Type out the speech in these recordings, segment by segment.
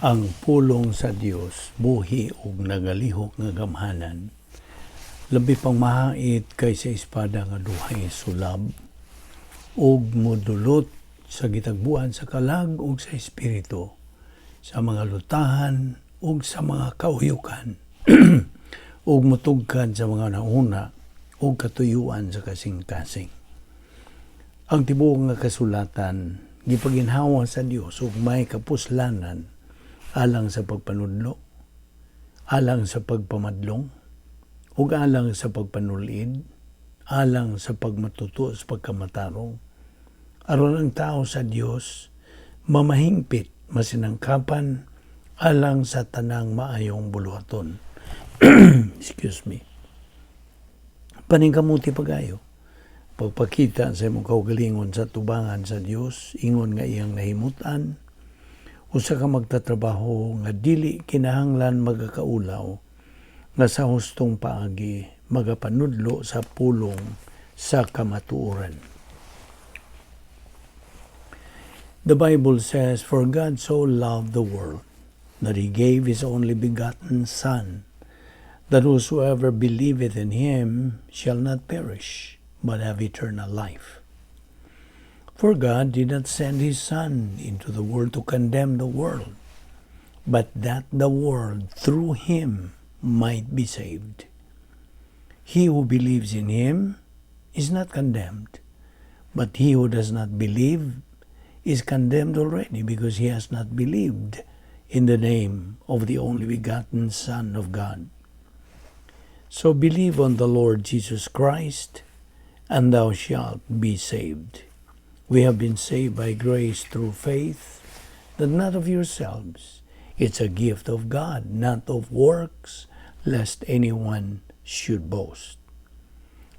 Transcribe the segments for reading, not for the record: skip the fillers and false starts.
Ang pulong sa Dios buhi ug nagalihok nga gamhanan, labi pang mahait kaysa espada nga duhay sulab, ug modulot sa gitagbuan sa kalag ug sa espiritu, sa mga lutahan ug sa mga kauyukan, ug motugkad sa mga hunahuna ug katuyuan sa kasing-kasing. Ang tibuok nga kasulatan gipaginhawa sa Dios ug may kapuslanan alang sa pagpanudlo, alang sa pagpamadlong, ug alang sa pagpanulid, alang sa pagmatuto sa pagkamatarong, aron ang tao sa Dios mamahingpit, masinangkapan alang sa tanang maayong buluhaton. Excuse me. Paningkamuti pagayo. Pagpakita sa imong kaugalingon sa tubangan sa Dios, ingon nga iyang nahimutan, usa ka magtatrabaho nga dili kinahanglan magakaulaw, nga sa hustong paagi magapanudlo sa pulong sa kamatuoran. The Bible says, "For God so loved the world that He gave His only begotten Son, that whosoever believeth in Him shall not perish, but have eternal life. For God did not send His Son into the world to condemn the world, but that the world through Him might be saved. He who believes in Him is not condemned, but he who does not believe is condemned already because he has not believed in the name of the only begotten Son of God. So believe on the Lord Jesus Christ, and thou shalt be saved. We have been saved by grace through faith, that not of yourselves. It's a gift of God, not of works, lest anyone should boast.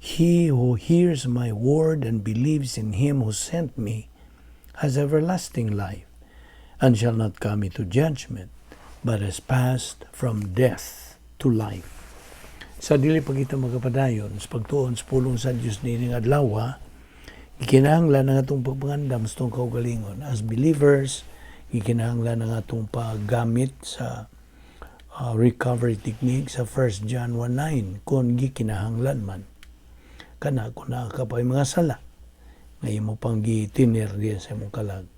He who hears my word and believes in him who sent me has everlasting life, and shall not come into judgment, but has passed from death to life." Sa dili pa kita magapadayon sa pagtuon sa pulong sa Dios niining adlaw, gikinahanglan ang atong pagpangandam sa atong kaugalingon. As believers, gikinahanglan ang atong paggamit sa recovery technique sa 1 John 1:9 kung gikinahanglan man. Kana kung naa ka pa'y mga sala nga imo pang gitinir diya sa imong kalag.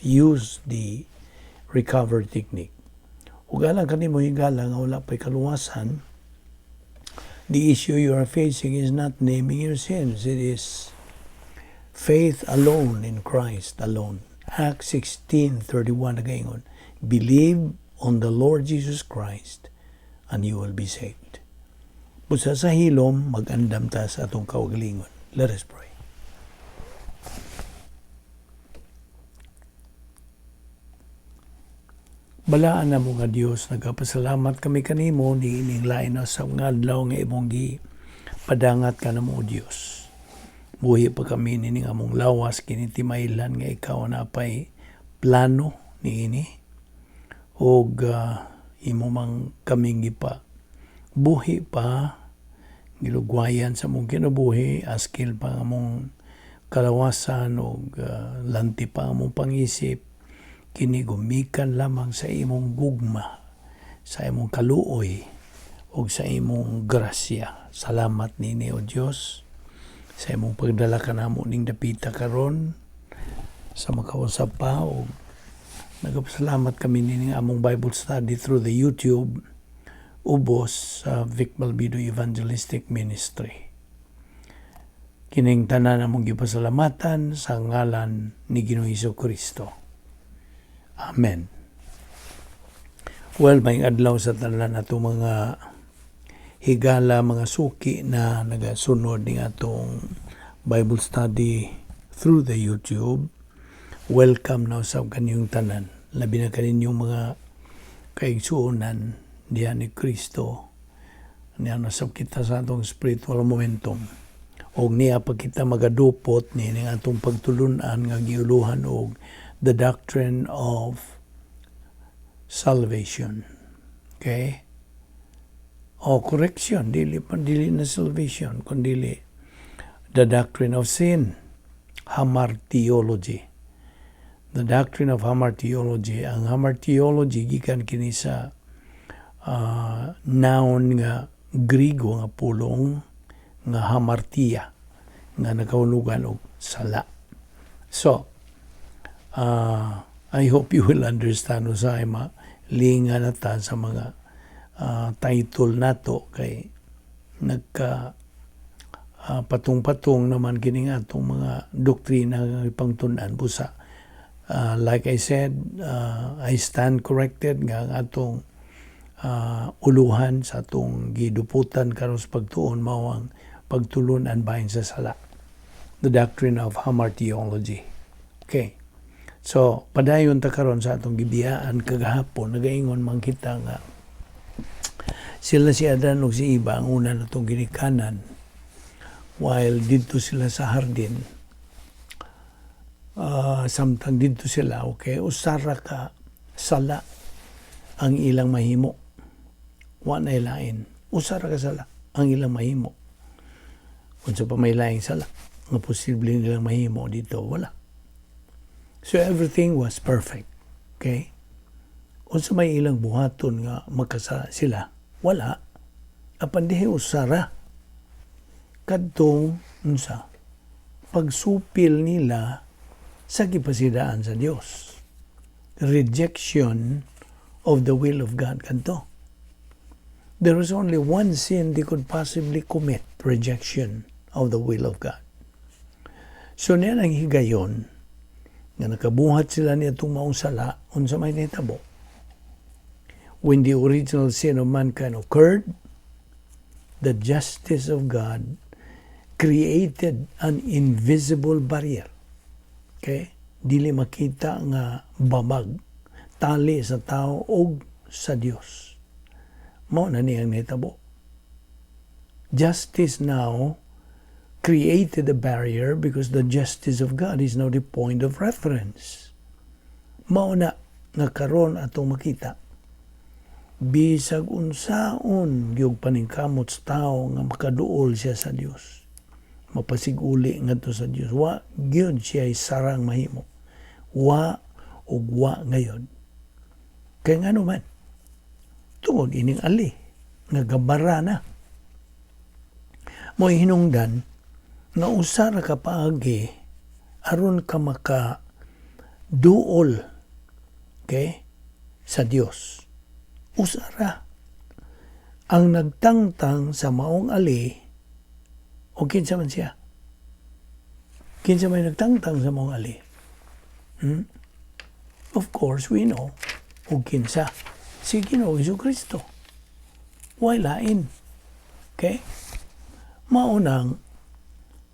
Use the recovery technique. Ug alang kanimo, higala, nga wala pa'y kaluwasan, the issue you are facing is not naming your sins. It is faith alone in Christ alone. Acts 16:31 nagaingon, "Believe on the Lord Jesus Christ and you will be saved." Busa sa hilom, mag-andam ta sa atong kaugalingon. Let us pray. Balaan na mo nga Dios, nagapasalamat kami kanimo niining lain na sa nga adlaw nga imong gi padangat ka namo, Dios. Buhi pa kami nining among lawas, kini timaylan nga ikaw napay plano niini og imo mang kaming gipa buhi pa, gilugwayan sa among kinabuhi, askil pa ang among kalawasan og lanti pa ang among pangisip. Kini gumikan lamang sa imong gugma, sa imong kaluoy ug sa imong grasya. Salamat nini, O Dios, sa imong pagdala kanamo ning dapita karon sa makausap pa, ug nagapasalamat kami nining among Bible study through the YouTube ubos sa Vic Balbido Evangelistic Ministry. Kining tanan among gipasalamatan sa ngalan ni Ginoong Hesus Kristo. Amen. Well, may adlaw sa tanan ato mga higala, mga suki na nagasunod ning atong Bible study through the YouTube. Welcome na sa kaninyong tanan. Labi na kaninyong mga kaigsuonan diha ni Kristo. Niya na sab kita sa atong spiritual momentum. Og niya pa kita magadupot ni ning atong pagtulunan nga giuluhan og the doctrine of salvation. Okay? O correction, dili pa, dili na salvation, kundi the doctrine of sin, hamartiology. The doctrine of hamartiology. Ang hamartiology gikan kini sa noun nga Grigo nga pulong nga hamartia nga nakahulugan og sala. So, I hope you will understand usahay malinga na ta sa mga title nato kay nagka patong-patong naman kini nga atong mga doktrina nga ipangtun-an busa. Like I said, I stand corrected nga ang atong uluhan sa atong giduputan karon sa pagtuon mao ang pagtulunan bahin sa sala. The doctrine of hamartiology. Okay. So, padayon ta karon sa atong gibiyaan kagahapon, nagaingon man kita nga sila si Adan ug si Eva ang una natong ginikanan while didto sila sa hardin. Samtang didto sila, okay, usara ka sala ang ilang mahimo. Wa na lain. Usara ka sala ang ilang mahimo. Unsa pa may laing sala nga posible nilang mahimo dito, wala. So everything was perfect. Okay? Unsa may ilang buhaton nga makasala sila? Wala. Apan dihi usara. Kadtong unsa? Pagsupil nila sa gipasidaan sa Dios. Rejection of the will of God kadto. There was only one sin they could possibly commit, rejection of the will of God. So niya ang higayon nga nakabuhat sila niya itong maong sala, unsa may nahitabo. When the original sin of mankind occurred, the justice of God created an invisible barrier. Okay? Dili makita nga babag, tali sa tao og sa Dios. Mao na niyang nahitabo. Justice now created a barrier because the justice of God is now the point of reference. Mao na nga karon atong makita bisag unsaon gyud paningkamot sa tao nga makaduol siya sa Dios, mapasiguli ngadto sa Dios, wa gyud siya sarang mahimo, wa ug wa ngayon. Kay ngano man? Tungod ining ali nga gabara na. Mo'y hinungdan nga usa ra ka paagi aron ka maka duol, okay, sa Dios, usa ra: ang nagtangtang sa maong ali. O kinsa man siya? Kinsa may nagtangtang sa maong ali? Hmm? Of course, we know. O kinsa? Si Ginoo Kristo. Way lain. Okay? Maunang,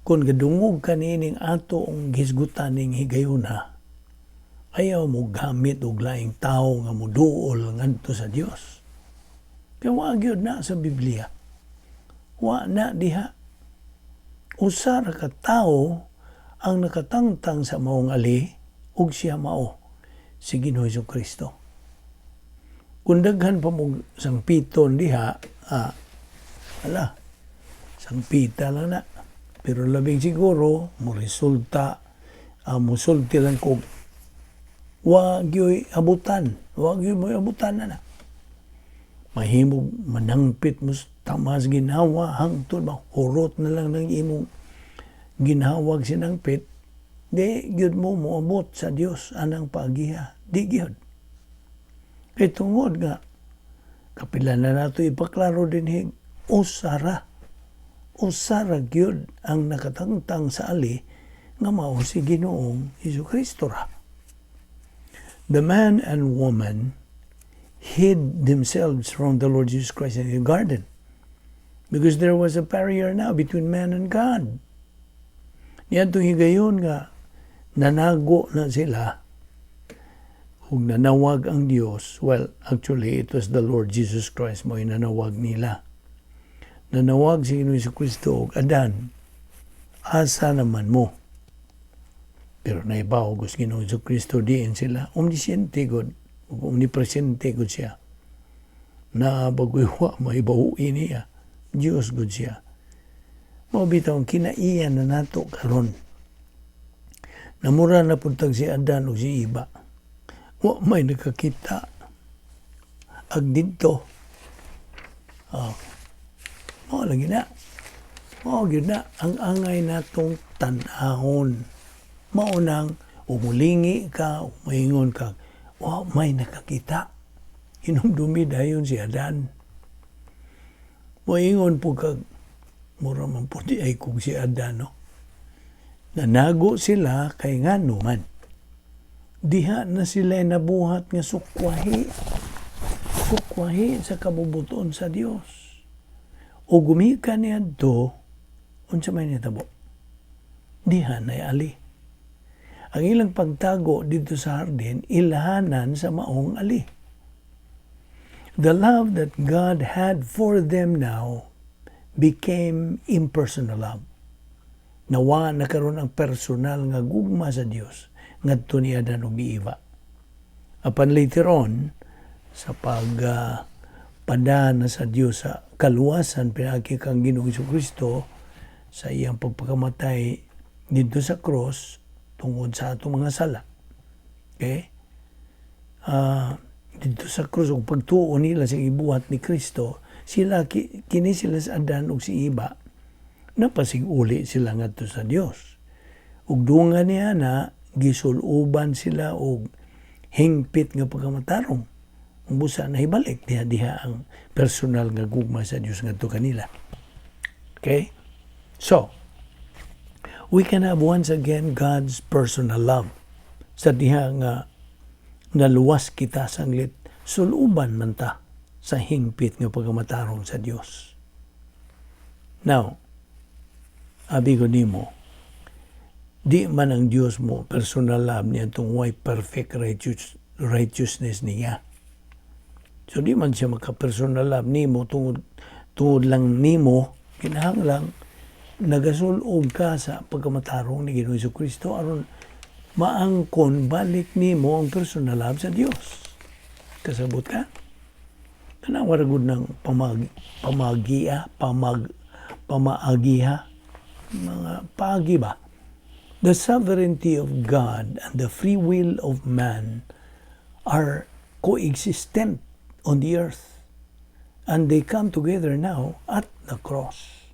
kung gadungog ka nining ato ang hisgutan ning higayuna, ayaw mo gamit og laing tao nga muduol ngadto sa Dios. Kaya wa gyud na sa Biblia. Wa na diha. Usa ra ka tawo ang nakatangtang sa maong ali ug siya mao si Ginoo Kristo. Kung daghan pa mo sangpiton diha, ala, sangpita lang na. Pero labing siguro, mo resulta, musulti lang kog wa gyoy abutan, wa gyoy mo abutan na na. Mahimog manangpit mo tamas ginhawa hangtod ba hurot na lang ng imong ginhawag sinangpit, di gyud mo moabot sa Dios anang paagiha, di gyud. Kay tungod nga kapila na nato ipaklaro dinhi, usara usara gyud ang nakatangtang sa ali nga mao si Ginoong Hesus ra. The man and woman hid themselves from the Lord Jesus Christ in the garden because there was a barrier now between man and God. Niadtong higayon nga nanago na sila ug nanawag ang Dios. Well, actually, it was the Lord Jesus Christ mo nanawag nila. Nanawag si Ginoo Kristo og, "Adan, asa naman mo?" Pero naibaw og Ginoo Kristo diin sila. Omnisciente gud, ug omnipresente gud siya. Na bagoy wa maibawi niya. Diyos gud siya. Mao bitaw kinaiya na nato karon. Namura na pud tag si Adan ug si Eva. Wa may nakakita. Ag didto. Oh. Mao lagi na. Mao gyud na ang angay natong tan-ahon. Mao nang umulingi ka, umaingon ka, wa may nakakita. Hinumdumi dayon si Adan. Moingon po kag, mura man po diay kung si Adan, no? Nanago sila kay ngano man. Diha na sila nabuhat nga sukwahi. Sukwahi sa kabubuton sa Dios. O gumikan niadto, unsa may nitabo? Diha na ali. Ang ilang pagtago dito sa hardin, ilhanan sa maong ali. The love that God had for them now became impersonal love. Nawa na karon ang personal nga gugma sa Dios ngadto ni Adan ug ni Eva. Apan later on, sa pag padana sa Dios sa kaluwasan pinaagi kang Ginoong Kristo sa iyang pagpakamatay didto sa cross tungod sa atong mga sala. Okay? Didto sa cross ug pagtuo nila sa ibuhat ni Kristo, sila kini sila sa Adan ug si Eva napasig-uli sila ngadto sa Dios. Ug dungan niya na gisul-uban sila og hingpit nga pagkamatarong. Ang busa na hibalik diha diha ang personal nga gugma sa Dios ngadto kanila. Okay? So, we can have once again God's personal love. Sa diha nga naluwas kita sanglit suluban man ta sa hingpit nga pagkamatarong sa Dios. Now, abi ko nimo, di man ang Dios mo personal love niya itong way perfect righteousness niya. So di man siya maka-personal love nimo tungod lang nimo, kinahanglang nagasul-ob ka sa pagkamatarong ni Ginoong Kristo aron maangkon balik nimo ang personal love sa Dios. Kasabot ka? Kanang wala gud ng pamagia, pamaagiha, mga paagi ba? The sovereignty of God and the free will of man are coexistent on the earth. And they come together now at the cross.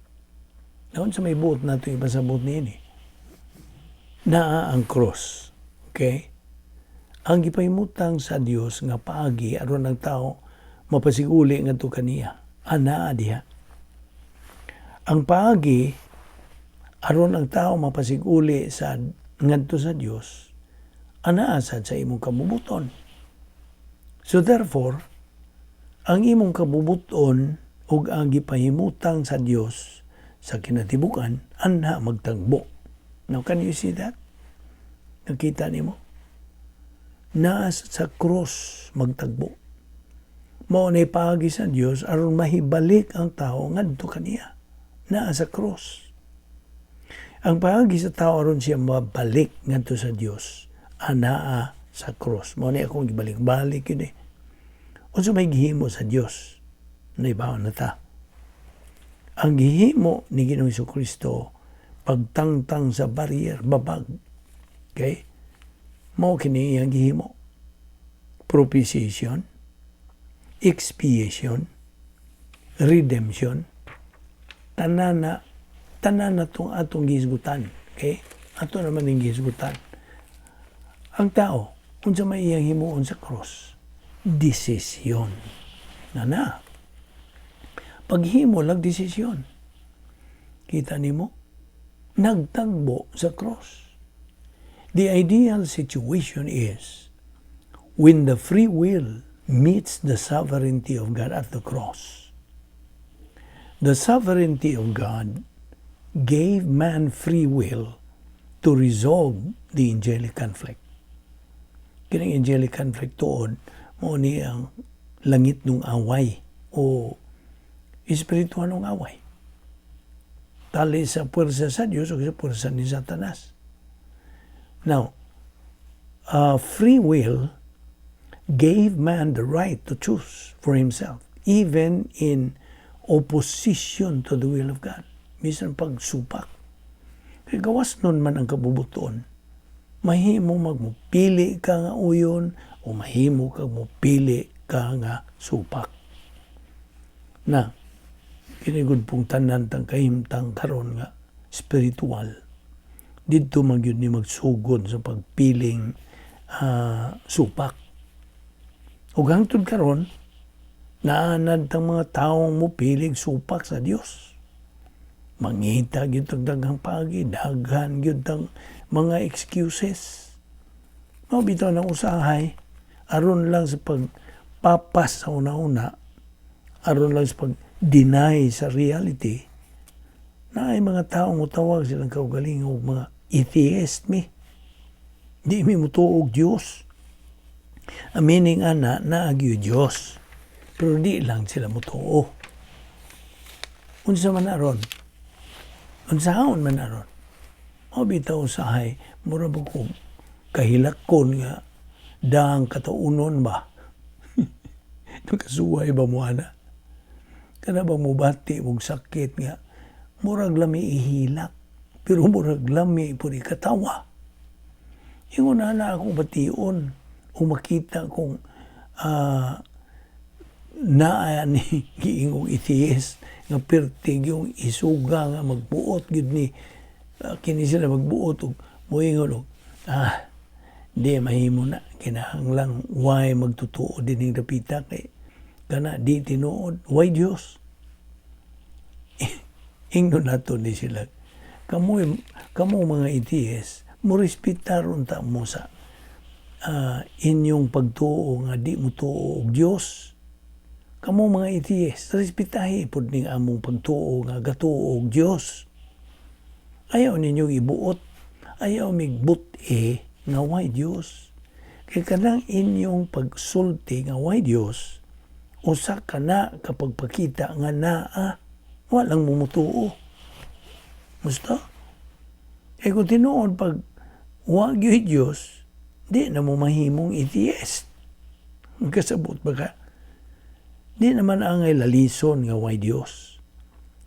Naon sa may buot nato ipasabot niini. Naa ang cross. Okay? Ang gipahimutang sa Dios nga paagi aron ang tao mapasiguli ngadto kaniya. Anaa diha. Ang paagi aron ang tao mapasiguli sa ngadto sa Dios anaa sad sa imong kabubuton. So therefore, ang imong kabubuton ug ang gipahimutang sa Dios sa kinatibukan anha magtagbo. Now, can you see that? Nakita nimo? Naa sa cross magtagbo. Mao na paagi sa Dios aron mahibalik ang tao ngadto kaniya. Naa sa cross. Ang paagi sa tao aron siya mabalik ngadto sa Dios anaa sa cross. Mao ni akong gibalik-balik yun eh. Unsa may gihimo sa Dios? Naibaw na ta. Ang gihimo ni Ginoong Kristo pagtangtang sa barrier, babag. Okay? Mao kini iyang gihimo. Propitiation, expiation, redemption, tanan na tong atong gihisgutan. Okay? Ato naman yung gihisgutan. Ang tao, unsa may iyang himuon sa cross? Desisyon. Na na. Paghimo lang desisyon. Kita nimo? Nagtagbo sa cross. The ideal situation is when the free will meets the sovereignty of God at the cross. The sovereignty of God gave man free will to resolve the angelic conflict. Kining angelic conflict tuod, mao ni ang langit nung away o espiritual nung away. Tali sa puwersa sa Diyos o sa puwersa ni Satanas. Now, free will gave man the right to choose for himself, even in opposition to the will of God. Bisan pagsupak. Kay gawas nun man ang kabubuton. Mahimo magmupili ka nga uyon o mahimo kag mupili ka nga supak. Na, kini gud pong tanan tang kahimtang karon nga spiritual. Didto man gyud ni magsugod sa pagpiling supak. Ug hangtod karon, naanad tang mga taong mopilig supak sa Dios. Mangita gyud tag daghang paagi, daghan gyud tang mga excuses. Mao bitaw nang usahay aron lang sa pagpapas sa una-una, aron lang sa pag-deny sa reality, na ay mga taong mutawag silang kaugalingon og mga atheist mi. Di mi mutuo og Dios. Ang meaning ana, naa gyud Dios. Pero di lang sila mutuo. Unsa man aron? Unsaon man aron? Mao bitaw usahay mura ba kog kahilakon nga daang kataunon ba? Nakasuway ba mo ana? Kana ba mobati og sakit nga murag lami ihilak pero murag lami pud ikatawa? Ingon ana akong bation o makita kong naa ni giingong atheist nga perti yung isuga nga magbuot gyud ni kini sila magbuot og moingon og di mahimo na, kinahanglang way magtutuo dining dapita kay kana di tinuod, way Dios. Ingnon nato ni sila, kamo kamo mga atheist, mo respetar unta mo sa inyong pagtuo nga di mo tuo og Dios. Kamo mga atheist, respetahi pud ning among pagtuo nga gatuo og Dios. Ayaw ninyong ibuot, ayaw migbut-e nga way Dios. Kay kanang inyong pagsulti nga way Dios, usa ka na kapag pakita nga naa, walang mumutuo. Gusto? Eh kung tinuod pag wa gyud Dios, di na mo mahimong atheist. Kasabot ba ka? Di naman angay lalison nga way Dios.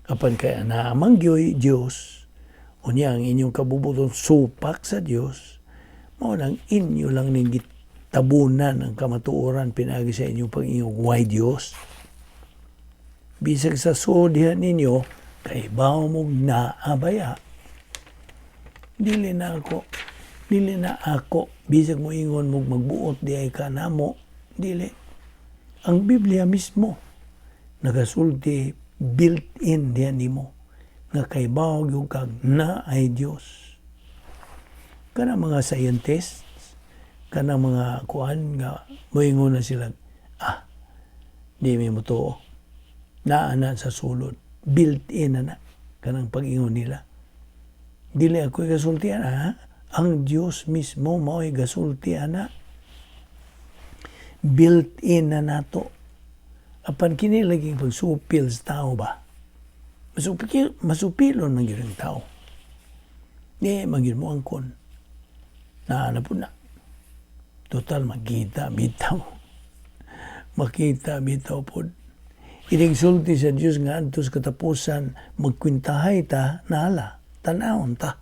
Apan kay naa man gyoy Dios, unya ang inyong kabubuton supak sa Dios, mao nang inyo lang ning gitabunan ang kamatuoran pinaagi sa inyong pag-ingog way Dios. Bisag sa sulod diha ninyo, kay baw mong naabaya. Dili na ako, bisag mo ingon mong magbuot di ay ka namo, dili. Ang Biblia mismo, nagasulti built-in diha nimo, nga kay baw gyud kag naay Dios. Kana mga scientists, kana mga kuan nga moingon na sila, di mi motuo. Naa na sa sulod, built-in na na kanang pag-ingon nila. Dili ako'y gasulti ana, ha? Ang Dios mismo mao'y gasulti ana. Built-in na nato. Apan kini laging pagsupil sa tao ba? Masupilon man gyud ang tao. Di man gyud mo angkon. Naa na pud na. Total makita bitaw. Makita bitaw pod. Ining sulti sa Dios nga adto sa katapusan magkwintahay ta naala, tan-awon ta.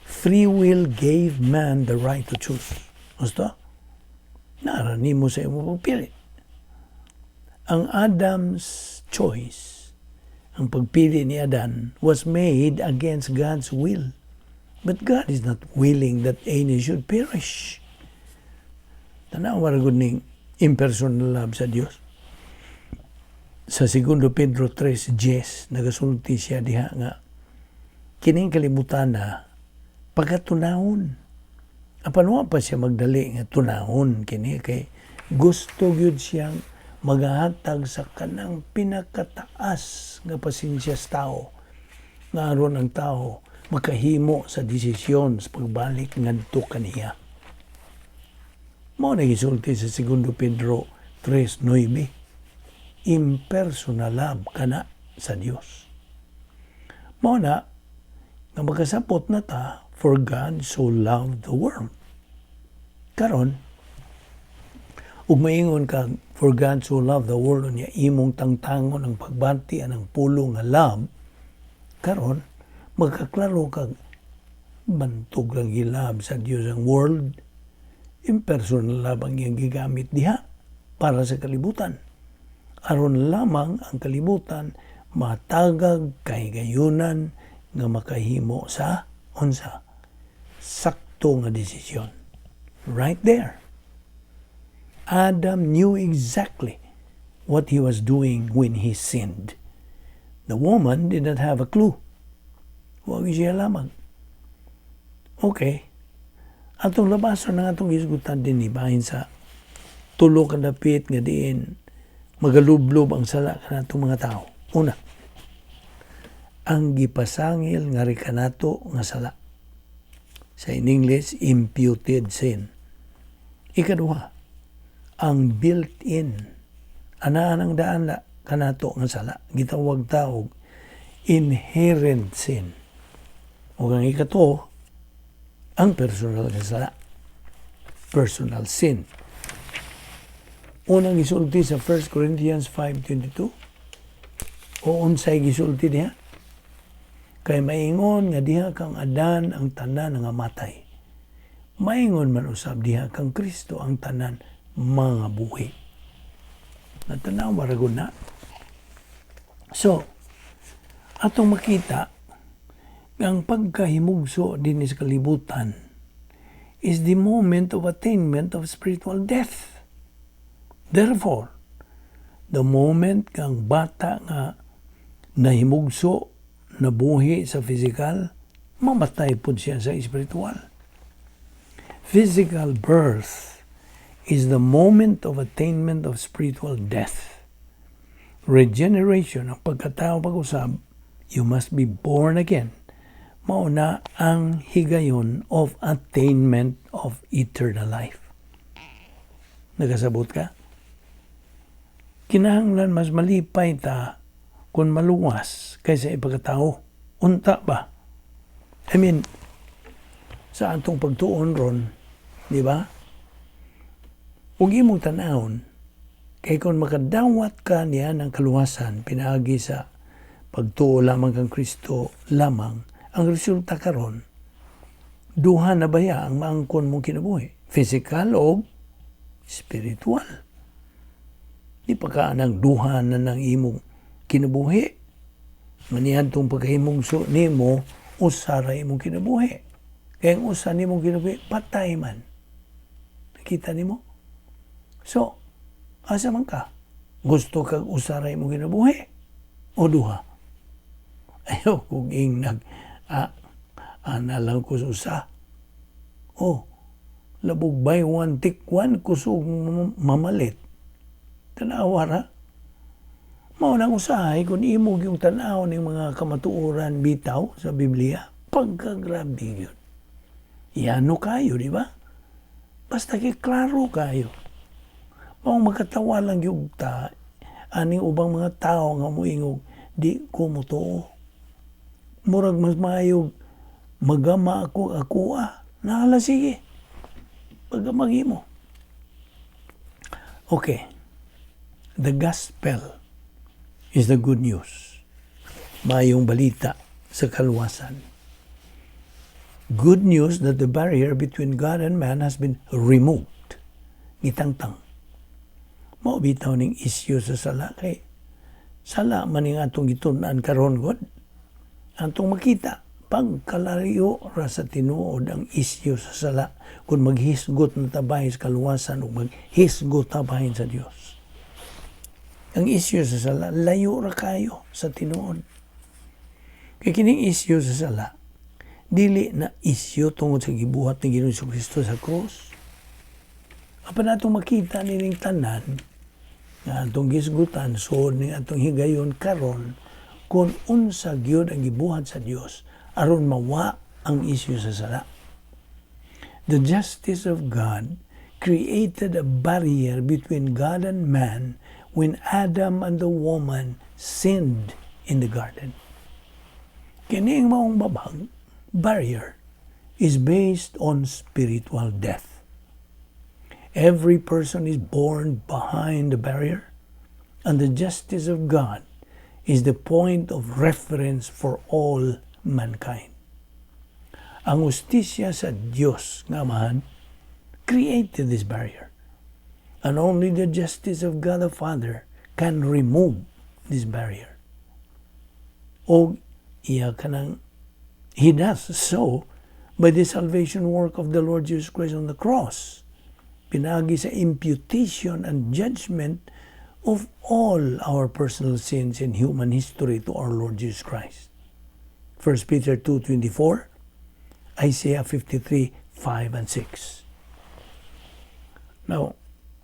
Free will gave man the right to choose. Gusto? Naara nimo sa imong pagpili. Ang Adam's choice, ang pagpili ni Adan, was made against God's will. But God is not willing that any should perish. Tanawa ra gud ning impersonal love sa Dios. Sa 2 Pedro 3:10, nagasulti siya diha nga kining kalibutan na pagatunawon. Apan wa pa siya magdali nga tunawon kini kay gusto gyud siyang magahatag sa kanang pinakataas nga pasensya sa tao nga aron ang tao makahimo sa desisyon sa pagbalik ngadto kaniya. Mao na gisulti sa 2 Pedro 3:9. Impersonal love kana sa Dios. Mao na nga makasapot na ta, for God so loved the world. Karon, ug maingon ka, for God so loved the world, unya imong tangtangon ang pagbati anang pulong nga love, karon magkaklaro kag Bantog lang gi-love sa Dios ang world. Impersonal love ang iyang gigamit diha para sa kalibutan. Aron lamang ang kalibutan matagag kahigayunan nga makahimo sa unsa? Sakto nga desisyon. Right there. Adam knew exactly what he was doing when he sinned. The woman did not have a clue. Wa siya lamang. Okay. Atong labason ang atong hisgutan din bahin sa tulo ka dapit nga diin magalublob ang sala kanatong mga tao. Una, ang gipasangil nga kanato nga sala. Sa in English, imputed sin. Ikaduha, ang built-in. Anaan ang daan na kanato nga sala. Gitawag tawag inherent sin. O ang ikatulo, ang personal nga sala. Personal sin. Unang gisulti sa 1 Corinthians 5:22, o unsay gisulti diha? Kay maingon nga diha kang Adan ang tanan nga matay, maingon man usab diha kang Kristo ang tanan mga buhi. Natanaw maragon na. So, atong makita ang pagkahimugso din sa kalibutan is the moment of attainment of spiritual death. Therefore, the moment kang bata nga nahimugso, nabuhi sa physical, mamatay po siya sa spiritual. Physical birth is the moment of attainment of spiritual death. Regeneration, ang pagkatao pag-usab, you must be born again. Mauna ang higayon of attainment of eternal life. Nagasabot ka? Kinahanglan mas malipay ta kung maluwas kaysa ipagkatao. Unta ba? I mean, sa atong pagtuon ron, di ba? Ug imong tanawon, kay kung makadawat ka niya ng kaluwasan, pinaagi sa pagtuo lamang kang Kristo lamang, ang resulta karon, duha na baya ang maangkon mong kinabuhi? Physical o spiritual. Di pa ka nang duha na ng imong kinabuhi. Maniadtong pagkahimugso nimo, usa ra imong kinabuhi. Kaya ang usa nimong kinabuhi, patay man. Nakita nimo? So, asa man ka? Gusto kag usa ra imong kinabuhi? O duha? Ayaw kung ingnag, ana lang ko sa usa. Oh, labog buy one, take one, kusog mamalit. Tanawa ra. Mao nang usahay kung imo yung tanaw ng mga kamatuoran bitaw sa Biblia, pagkagrabe yun. Yano kayo, di ba? Basta kay klaro kayo. Mao makatawa lang yung ta, aning ubang mga tao nga moingog, "Di ko motuo. Murag mas maayo magama ako ako ah." Nahala sige. Pagkamagi mo. Okay. The gospel is the good news. Mayong balita sa kaluwasan. Good news that the barrier between God and man has been removed. Gitangtang. Mao bitaw ning isyu sa sala kay sala man ning atong gitun-an karon god. Atong makita pagkalayo ra sa tinuod ang isyu sa sala kung maghisgot na tabay sa kaluwasan o maghisgot tabahin sa Dios. Ang isyu sa sala, layo ra kayo sa tinuod. Kay kining isyu sa sala, dili na isyu tungod sa gibuhat ni Ginoong Kristo sa krus. Apan atong makita nining tanan nga atong gisgutan sud ning atong higayon karon kung unsa gyud ang gibuhat sa Dios aron mawa ang isyu sa sala. The justice of God created a barrier between God and man when Adam and the woman sinned in the garden. Kining maong babag, barrier, is based on spiritual death. Every person is born behind the barrier, and the justice of God is the point of reference for all mankind. Ang hustisya sa Dios nga Amahan created this barrier. And only the justice of God the Father can remove this barrier. O iya kanang He does so by the salvation work of the Lord Jesus Christ on the cross. Pinaagi sa imputation and judgment of all our personal sins in human history to our Lord Jesus Christ. 1 Peter 2:24, Isaiah 53:5 and 6. Now,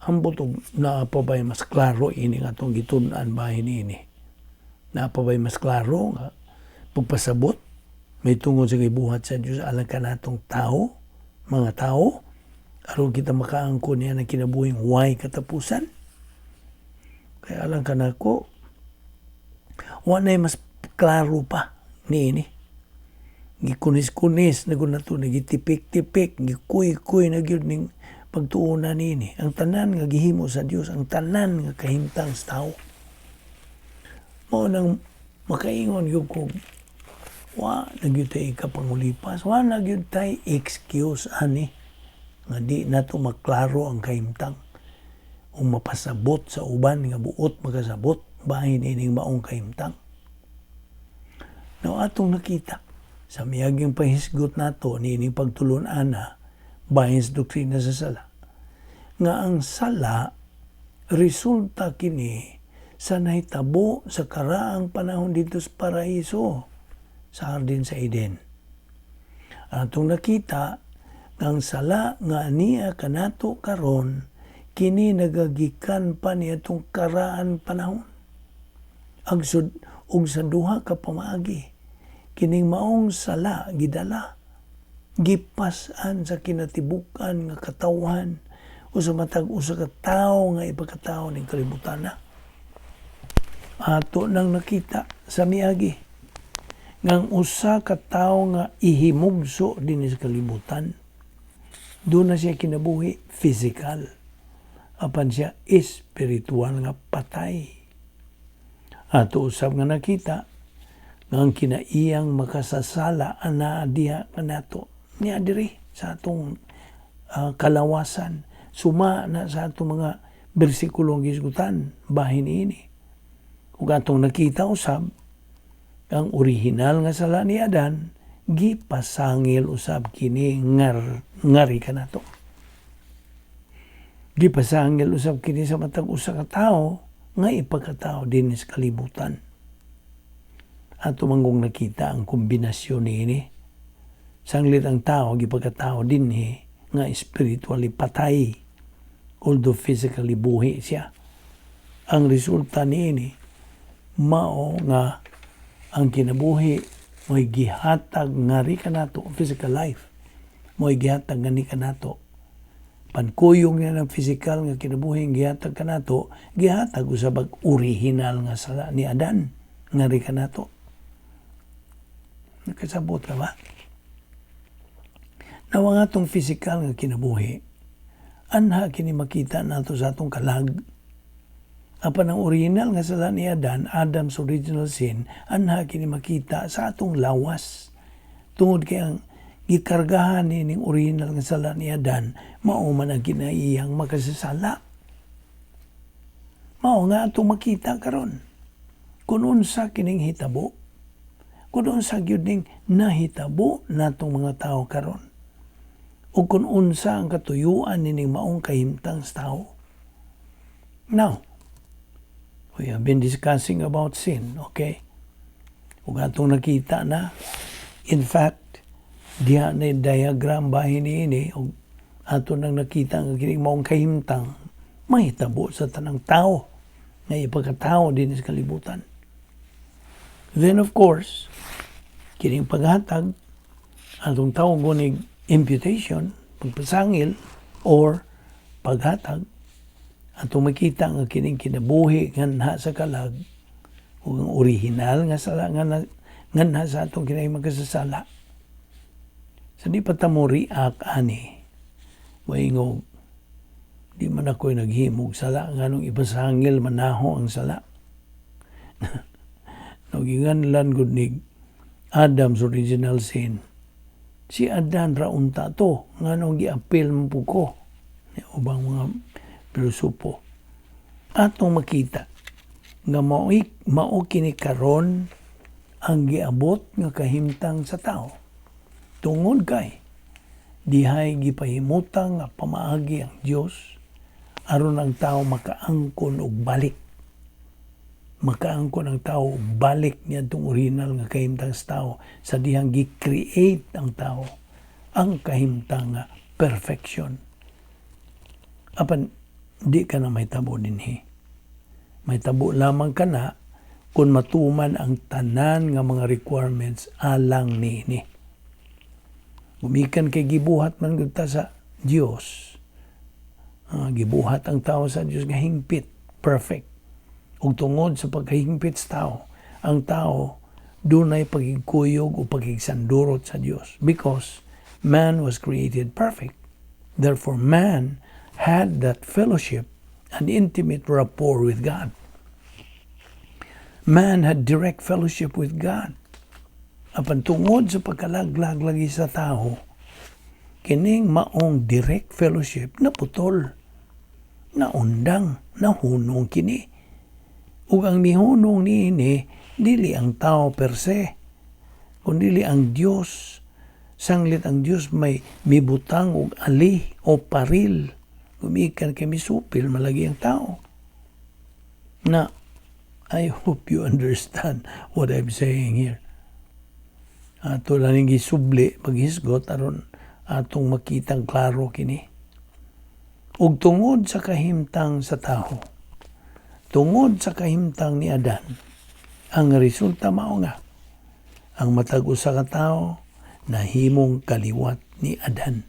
ambot og naa pa ba'y mas klaro ini nga atong gitun-an bahin ini? Naa pa ba'y mas klaro nga pagpasabot may tungod sa gibuhat sa Dios alang kanatong tao, mga tao, aron kita makaangkon niya ng kinabuhing way katapusan? Kaya alang kanako, wa na mas klaro pa niini. Gikunis-kunis na gud nato, gitipik-tipik, gikuy-kuy na gyud ning pagtuonan niini. Ang tanan nga gihimo sa Dios, ang tanan nga kahimtang sa tao. Mao nang makaingon gyud ko, wa na gyud tay ikapangulipas, wa na gyud tay excuse ani nga di nato maklaro ang kahimtang o mapasabot sa uban nga buot makasabot bahin ining maong kahimtang. Now, atong nakita sa miaging pahisgot nato niining pagtulon-ana bahin sa doktrina sa sala, nga ang sala resulta kini sa nahitabo sa karaang panahon dito sa paraiso, sa hardin sa Eden. Atong nakita nga ang sala nga niya kanato karon, kini nagagikan pa niadtong karaan panahon. Agsud og sa duha ka pamaagi, kining maong sala gidala, gipas-an sa kinatibuk-an nga katawhan o sa matag usa ka tawo nga ipakatawo ning kalibutan na. Ato nang nakita sa miagi ngang usa ka tawo nga ihimugso dinhi sa kalibutan, doon na siya kinabuhi physical, apan siya espiritual nga patay. Ato usab nga nakita nga ang kinaiyang makasasala anaa diha kanato niya diri sa atong kalawasan, suma na sa atong mga bersikulong gisgutan bahin ini. Ug atong nakita usab ang original nga sala ni Adan gipasangil usab kini ngari kanato. Gipasangil usab kini sa matag usa ka tawo nga ipakatao dinhi sa kalibutan. Ato manggong nakita ang kombinasyon niini. Sanglit ang tao gipagkatao dinhi nga spiritually patay, although physically buhi siya. Ang resulta niini mao nga ang kinabuhi mo'y gihatag ngari kanato, physical life mo'y gihatag ngani kanato. Pankuyog niya ng physical nga kinabuhi gihatag kanato, gihatag usab ang original nga sala ni Adan ngari kanato. Nakasabot ka ba? Now, ang atong physical nga kinabuhi, anha kini makita nato sa atong kalag. Apan ang original nga sala ni Adan, Adam's original sin, anha kini makita sa atong lawas. Tungod kay ang gikargahan ni ning original nga sala ni Adan, mao man ang kinaiyang makasasala. Mao nga atong makita karon kung unsa kining hitabo, kung unsa gyud ning nahitabo natong mga tao karon, o kung unsa ang katuyuan nining maong kahimtang sa tao. Now, we have been discussing about sin, okay? Ug atong nakita na, in fact, diha na diagram bahin niini, ug ato nang nakita nga kining maong kahimtang mahitabo sa tanang tao nga ipagkatao din sa kalibutan. Then, of course, kining paghatag atong tawag nig imputation, pagpasangil or paghatag, atong makita nga kining kinabuhi nganha sa kalag ug ang original nga sala nga nganha sa atong kinahi magkasasala. Sa di pa ta mo react ani, moingog, "Di man ako'y naghimog sala, nganong ipasangil man naho ang sala?" No, ginganlan gud nig Adam's original sin. Si Adan ra unta to, nganong giapil man pud ko? Ni ubang mga pilosopo. Atong makita nga mao kini karon ang giabot nga kahimtang sa tao. Tungod kay dihay gipahimutang nga pamaagi ang Dios aron ang tao makaangkon og balik. Makaangkon ang tao og balik niadtong original nga kahimtang sa tao sa dihang gi-create ang tao ang kahimtang nga perfection. Apan di ka na mahitabo dinhi. Mahitabo lamang ka na kung matuman ang tanan nga mga requirements alang niini. Gumikan kay gibuhat man gud ta sa Dios. Gibuhat ang tao sa Dios nga hingpit, perfect. Ug tungod sa pagkahingpit sa tao, ang tao dunay pagigkuyog o pagigsandurot sa Dios because man was created perfect. Therefore, man had that fellowship and intimate rapport with God. Man had direct fellowship with God. Apan tungod sa pagkalaglag lagi sa tao, kining maong direct fellowship naputol, naundang, nahunong kini. Ug ang mihunong niini dili ang tao per se, kundi ang Dios. Sanglit ang Dios may mibutang og ali o paril gumikan kay misupil malagi ang tao. Na I hope you understand what I'm saying here. Ato lang ning gisubli paghisgot aron atong makitang klaro kini. Ug tungod sa kahimtang sa tao, tungod sa kahimtang ni Adan, ang resulta mao nga ang matag usa ka tawo nahimong kaliwat ni Adan.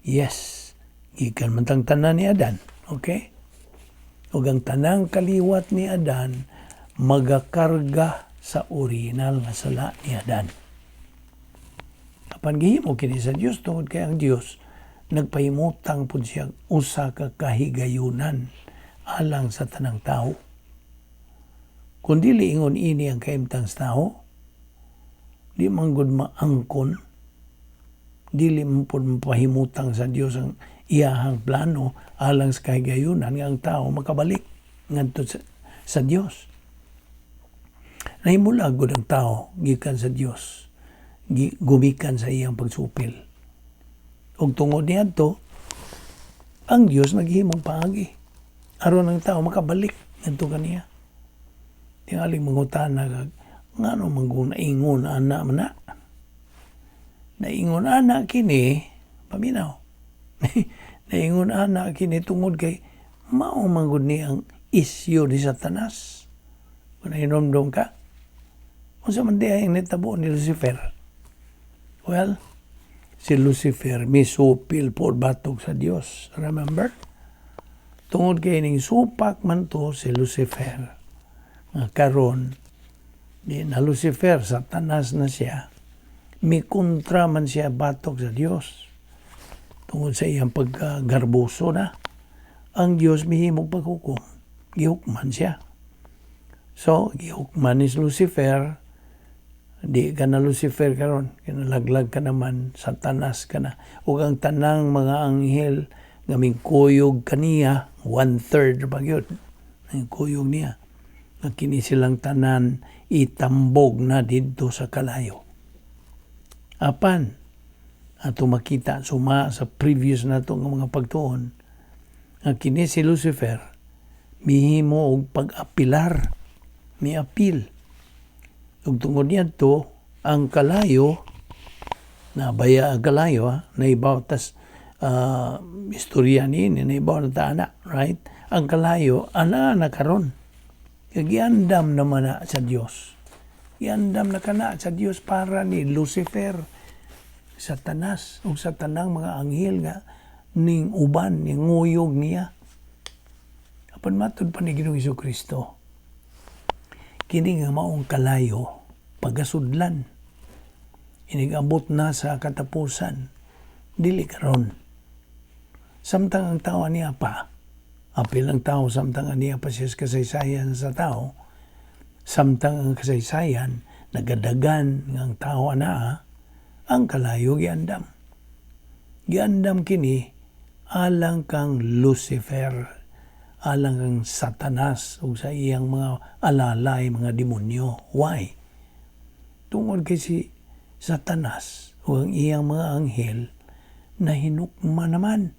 Yes, gikan man tang tanan ni Adan, okay? Ug ang tanang kaliwat ni Adan magakarga sa original nga sala ni Adan. Apan gihimo kini sa Dios tungod kay ang Dios nagpahimutang pud siya usa ka kahigayunan alang sa tanang tao. Kung dili ingon ini ang kahimtang sa tao, di man gud maangkon, dili man pud mapahimutang sa Dios ang iyahang plano alang sa kahigayunan nga ang tao makabalik ngadto sa Dios. Nahimulag gud ang tao gikan sa Dios, gumikan sa iyang pagsupil. Ug tungod niadto, ang Dios naghimong paagi aron ang tao makabalik ngadto kaniya. Tingaling mangutana kag ngano man kung naingon ana man na. Naingon ana kini, paminaw. Naingon ana kini tungod kay mao man gud ni ang isyu ni Satanas. Kung nahinomdom ka, unsa man diay ang nitabo ni Lucifer? Well, si Lucifer misupil po batok sa Dios. Remember? Tungod kay ning supak man to si Lucifer. Nga karon di na Lucifer, Satanas na siya. Mikontra man siya batok sa Dios. Tungod sa iyang pagkagarboso na, ang Dios mihimog paghukom. Gihukman siya. So, gihukman ni Lucifer. Di ka na Lucifer karon, kinalaglag ka naman, Satanas ka na. Ug ang tanang mga anghel nga mingkuyog kaniya, one-third pa gyud, mingkuyog niya. Nga kini silang tanan itambog na didto sa kalayo. Apan, ato makita suma sa previous nato nga mga pagtuon, nga kini si Lucifer mihimo og pag-apilar, miapil. Ug tungod niadto, ang kalayo, nabaya ang kalayo, ha? Naibaw tas istorya niini, naibaw na ta ana, right? Ang kalayo, ana na karon. Kaya giandam naman na sa Dios. Giandam na kana sa Dios para ni Lucifer, Satanas, ug sa tanang mga anghel nga ning uban, ning nguyog niya. Apan matud pa ni Ginoong Kristo, kini nga maong kalayo, pagasudlan, inigabot na sa katapusan, dili karon. Samtang ang tao niya pa, apil ang tao samtang aniya pa siya sa kasaysayan sa tao, samtang ang kasaysayan, nagadagan nga ang tao anaa, Ang kalayo giandam. Giandam kini alang kang Lucifer, alang kang Satanas ug sa iyang mga alalay, mga demonyo. Why? Tungod kay si Satanas ug ang iyang mga anghel na hinukma naman.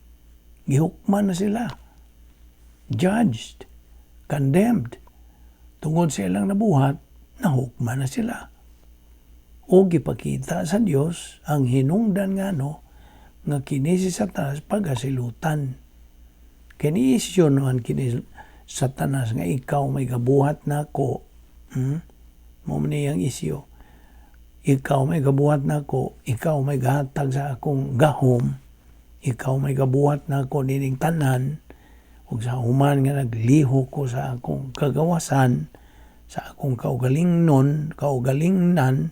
Gihukman na sila. Judged, condemned. Tungod sa ilang nabuhat, nahukman na sila. O gipakita sa Dios ang hinungdan ngano nga kini si Satanas pagasilutan. Kini isyu naman kini Satanas nga ikaw may gabuhat nako. Mao man iyang isyu. Ikaw may gabuhat nako, ikaw may gahatag sa akong gahom, ikaw may gabuhat nako nining tanan, ug sa human nga naglihok ko sa akong kagawasan, sa akong kaugalingnon, kaugalingnan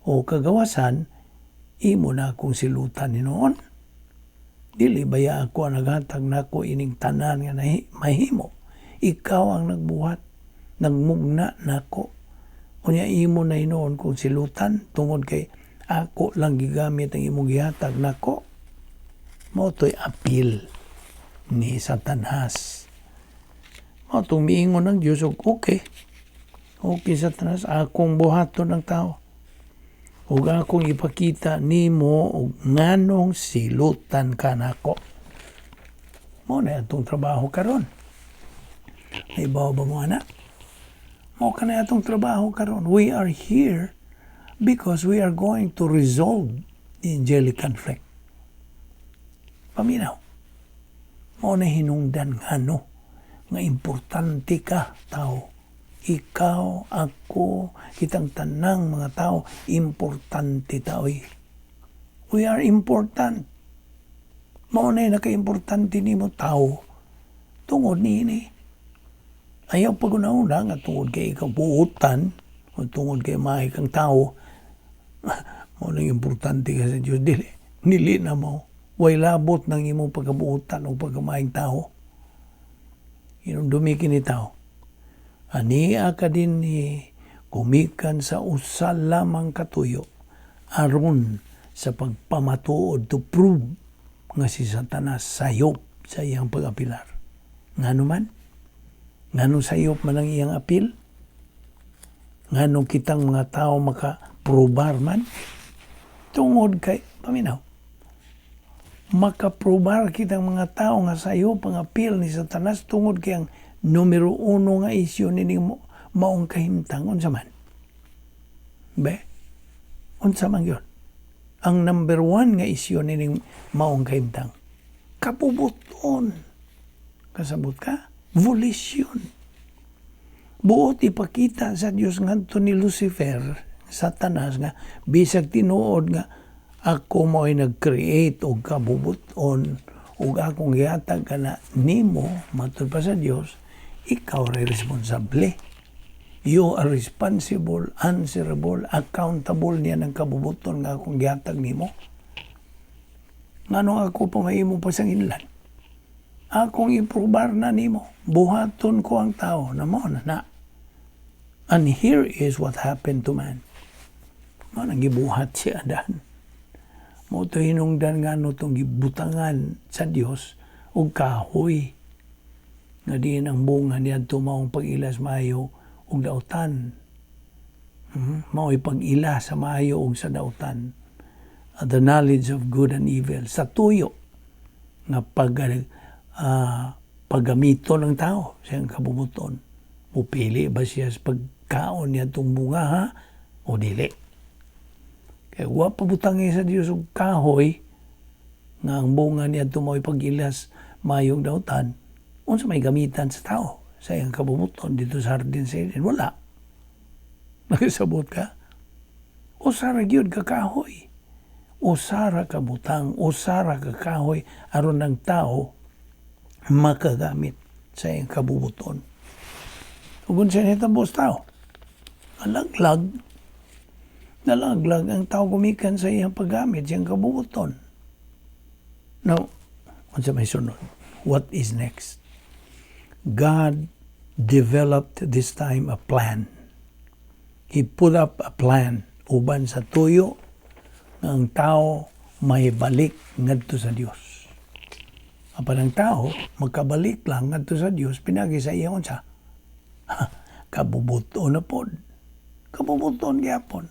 o kagawasan, imo na akong silutan hinuon. Dili baya ako ang naghatag nako ining tanan nga mahimo? Ikaw ang nagbuhat, nagmugna nako. Unya imo na hinuon kong silutan tungod kay ako lang gigamit ang imong gihatag nako. Mao to'y apil ni Satanas. Mao tong miingon ng Diyos, og okay. Okay, Satanas, akong buhaton ang tao. Ug akong ipakita nimo og nganong silutan ka nako. Mao na atong trabaho karon. Naibaw ba mo ana? Mao kana atong trabaho karon. We are here because we are going to resolve the angelic conflict. Paminaw. Mao na hinungdan ngano nga importante ka tao. Ikaw, ako, kitang tanang mga tao, importante tao eh. We are important. Mao na naka-importante nimo tao tungod niini. Ayaw pag-una-una nga tungod kay ikaw buutan o tungod kay maayo kang tao, mao nang importante ka sa Diyos. Dili, dili na mo. Way labot ng imong pagkabuutan o pagkamaayong tao. Hinumdumi kini, tao. Ania ka dinhi gumikan sa usa lamang katuyo aron sa pagpamatuod, to prove nga si Satanas sayop sa iyang pag-apilar. Ngano man? Ngano sayop man ang iyang apil? Ngano kitang mga tao makaprobar man? Tungod kay, paminaw, makaprobar kitang mga tao nga sayop ang apil ni Satanas tungod kay ang numero uno nga isyu nining maong kahimtang, unsa man? Be? Unsa man yun? Ang number one nga isyu nining maong kahimtang, kabubuton. Kasabot ka? Volition. Buot ipakita sa Dios ngadto ni Lucifer, Satanas, nga bisag tinuod nga ako mo ay nag-create og kabubuton ug akong gihatag kana nimo, matud pa sa Dios, ikaw ray responsable. You are responsible, answerable, accountable niya ng kabubuton nga akong gihatag nimo. Ngano ako pa mahimo pasanginlan? Akong iprobar na nimo. Buhaton ko ang tao na mo na na. And here is what happened to man. Mao nang gibuhat si Adan. Mao to hinungdan nga no tong gibutangan sa Dios og kahoy nga diin ang bunga niadto maong pag-ilas maayo ug dautan. Mao'y pag-ila sa maayo ug sa dautan. The knowledge of good and evil sa tuyo nga paggamito ng tao sa iyang kabubuton. Mupili ba siya sa pagkaon niya itong bunga ha o dili? Kaya wa pa butangi sa Dios og kahoy nga ang bunga niya mao'y pag-ilas maayong dautan, unsa may gamitan sa tao sa iyang kabubuton dito sa hardin sa Eden? Wala. Nakasabot ka? Usa ra gyud ka kahoy. Usa ra ka butang, usa ra ka kahoy aron ang tao makagamit sa iyang kabubuton. Ug unsa nahitabo sa tao? Nalaglag. Nalaglag ang tao gumikan sa iyang paggamit sa iyang kabubuton. Now, unsa may sunod? What is next? God developed this time a plan. He put up a plan uban sa tuyo Nga ang tao mahibalik ngadto sa Dios. Apan ang tao makabalik lang ngadto sa Dios pinaagi sa iyang unsa? Kabubuton na pod. Kabubuton gyapon.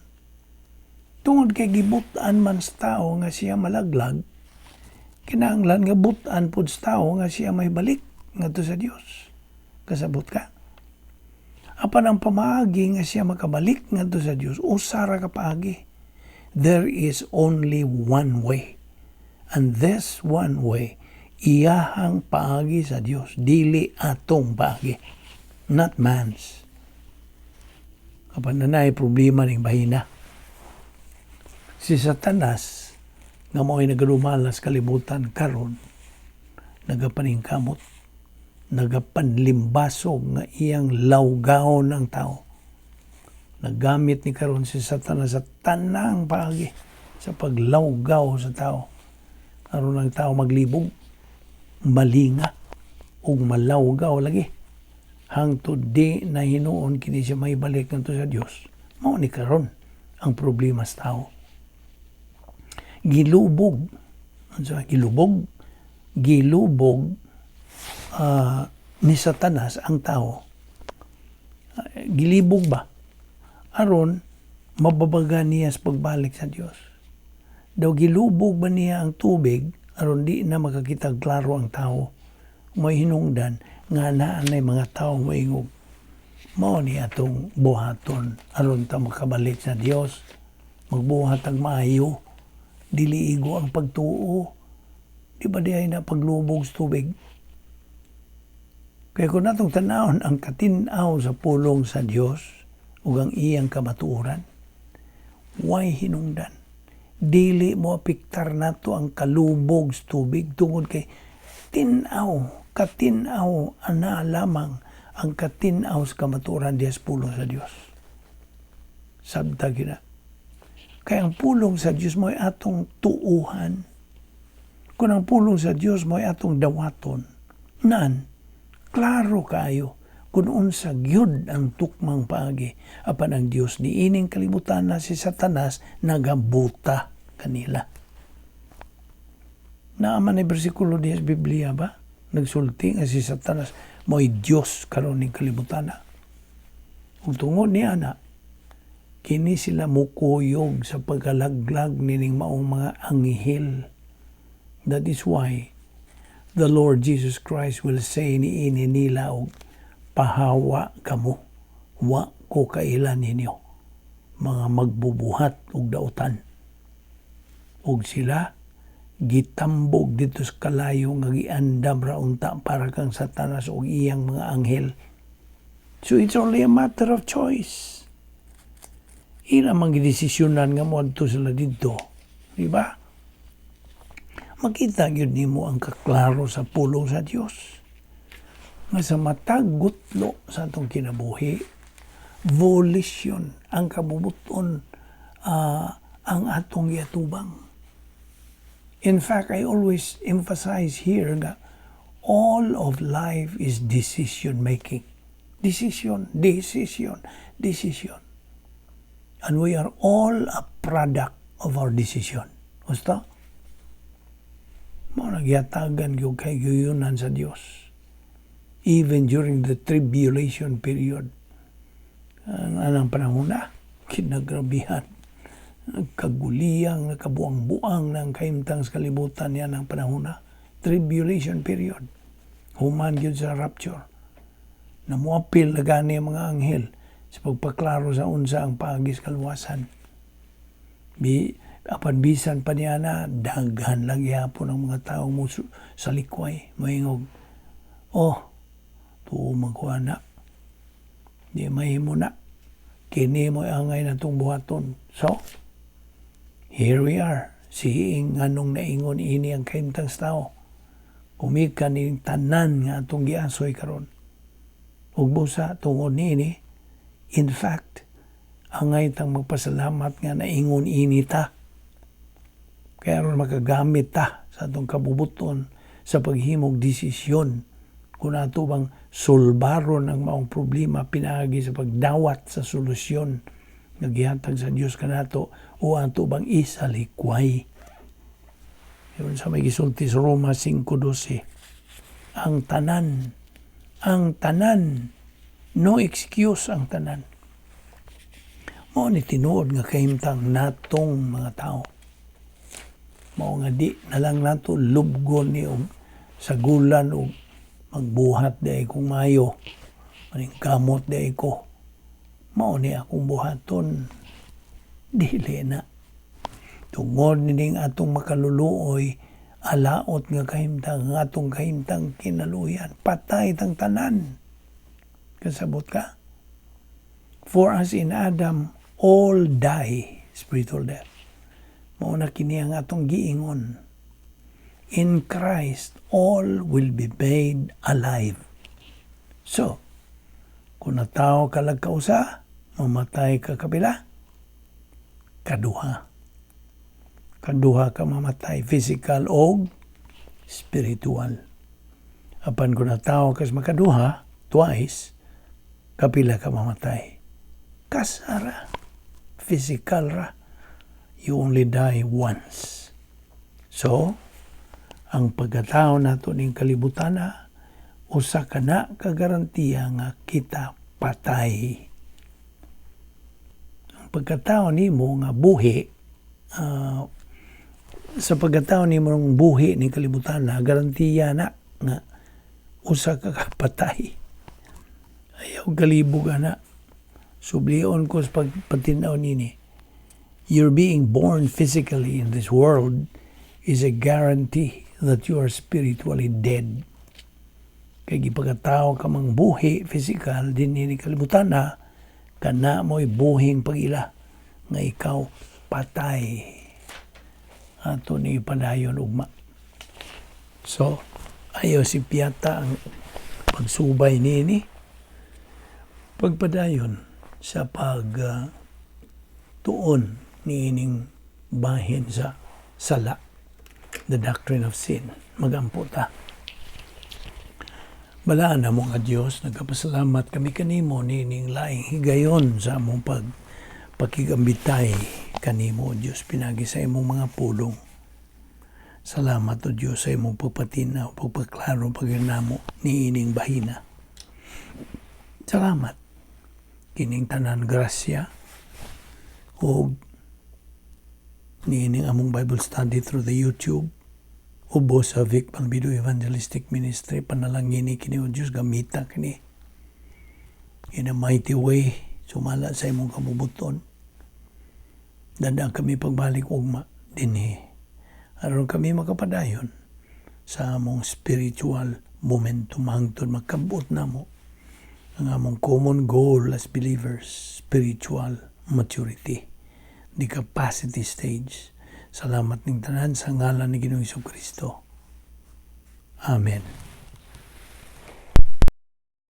Tungod kay gibut-an man sa tao nga siya malaglag, kinahanglan nga but-an pod sa tao nga siya mahibalik ngadto sa Dios. Kasabot ka? Apan ang pamaagi nga siya makabalik ngadto sa Dios, usa ra ka paagi. There is only one way. And this one way, iyahang paagi sa Dios, dili atong paagi. Not man's. Apan nanay problema ning bahina. Si Satanas, nga mao'y nagalumalas kalibutan karon, nagapaningkamot, nagapanlimbasog nga iyang lawgawon ang tao. Nagamit ni karon si Satanas sa tanang paagi sa paglawgaw sa tao. Aron ang tao maglibog, malinga, ug malawgaw lagi. Hangtod di na hinuon kini siya mahibalik ngadto sa Dios. Mao ni karon ang problema sa tao. Gilubog, ano, gilubog, gilubog ni Satanas ang tao. Gilibog ba? Aron mababaga niya sa pagbalik sa Dios. Daw gilubog ba niya ang tubig aron di na makakita klaro ang tao. May hinungdan nga naanay mga tao moingog, "Mao ni atong buhaton aron ta makabalik sa Dios. Magbuhat ang maayo, dili igo ang pagtuo." Di ba diay na paglubog sa tubig? Kaya kung natong tanawon ang katinaw sa pulong sa Dios ug ang iyang kamatuoran, way hinungdan. Dili mo apektar nato ang kalubog sa tubig tungod kay tin-aw, katin-aw ana lamang ang katin-aw sa kamatuoran diya sa pulong sa Dios. Sabta gyud na. Kaya ang pulong sa Dios mo'y atong tuuhan. Kung ang pulong sa Dios mo'y atong dawaton, nan, klaro kayo kung unsa gyud ang tukmang paagi. Apan ang Dios niining kalibutan na si Satanas nagabuta kanila. Naa man ay bersikulo diya sa Biblia ba? Nagsulti nga si Satanas mo'y Diyos karon ning kalibutan na. Ug tungod niya na, kini sila mukuyog sa pagkalaglag nining maong mga anghel. That is why the Lord Jesus Christ will say niini nila og, "Pahawa kamo, wa ko kaila ninyo, mga magbubuhat og dautan." Ug sila gitambog didto sa kalayo nga giandam ra unta para kang Satanas ug iyang mga anghel. So it's only a matter of choice. Ila mang gidesisyonan nga moadto sila didto. Di ba? Makita gyud nimo ang kaklaro sa pulong sa Dios. Nga sa matag gutlo sa atong kinabuhi, volition ang kabubuton ang atong giatubang. In fact, I always emphasize here nga all of life is decision making. Decision, decision, decision. And we are all a product of our decision. Gusto? Mao nagyatagan gyud kay guyunan sa Dios. Even during the tribulation period. Ang anang panahon na, kinagrabihan. Nagkaguliyang, nagkabuang-buang ng kahimtang sa kalibutan yan ang panahon na. Tribulation period. Human gyud sa rapture. Namuapil na gani ang mga anghel sa pagpaklaro sa unsa ang paagi sa kaluwasan. Apan bisan pa niya na, daghan lang gihapon ang mga tao mo sa likway. Moingog, "Oh, tuo man ko ana. Di mahimo na. Kini mo angay na itong buhaton." So, here we are. Seeing nganong naingon ini ang kahimtang sa tao. Kumikan ni tanan nga atong giasoy karon. Ug busa tungod niini, in fact, angay tang magpasalamat nga naingon ini ta. Kaya aron makagamit ta sa atong kabubuton sa paghimog desisyon kung ato bang solbaron ang maong problema pinaagi sa pagdawat sa solusyon nga gihatag sa Dios kanato. O ato bang isalikway? Yun sa may gisulti sa Roma 5:12. Ang tanan, no excuse ang tanan. Mao ni tinuod nga kahimtang natong mga tao. Mao nga di na lang nato lubgon ni og sagulan og magbuhat di kong maayo. Maning kamot di ko. Mao ni akong buhaton. Dili na. Tungod nining atong makaluluoy, alaot nga kahimtang, ang atong kahimtang kinaluyan. Patay tang tanan. Kasabot ka? For as in Adam, all die, spiritual death. Mao na kini ang atong giingon. In Christ, all will be made alive. So, kung natawo ka lag kausa, mamatay ka kapila? Kaduha. Kaduha ka mamatay, physical o spiritual. Apan kung natawo kas makaduha, twice, kapila ka mamatay? Kasara. Physical ra. You only die once. So, ang pagkatao nato ning kalibutana, usa ka na kagarantiya nga kita patay. Ang pagkatao nimo nga buhi, sa pagkatao nimo ng buhi ni kalibutan na, garantiya na nga usa ka kapatay. Ayaw galibog ana. Sublion ko sa pagpatinaw nini. Your being born physically in this world is a guarantee that you are spiritually dead. Kay gipagkatao ka mang buhi physical din ni kalibutan na, kana mo'y buhing pag-ila nga ikaw patay. Ato ni padayon ugma. So, ayaw si piyata ang pagsubay niini. Pagpadayon sa pag tuon niining bahin sa sala, the doctrine of sin. Magampo ta. Balaan na mo nga Diyos, nagkapasalamat kami kanimo niining laing higayon sa among pakigambitay kanimo, o Diyos, pinagi sa imong mga pulong. Salamat, O Diyos, sa imong pagpatinaw, pagpaklaro, paghinamo niining bahina. Salamat. Kining tanan grasya o niining among Bible study through the YouTube ubo sa Vic Balbido Evangelistic Ministry, panalangini kini, O Diyos, gamita kini in a mighty way sumala sa imong kabubuton. Dada kami pagbalik ugma dinhi aron kami makapadayon sa among spiritual momentum hangtod makabot namo ang among common goal as believers, spiritual maturity, the capacity stage. Salamat ning tanan sa ngalan ni Ginoong Kristo. Amen.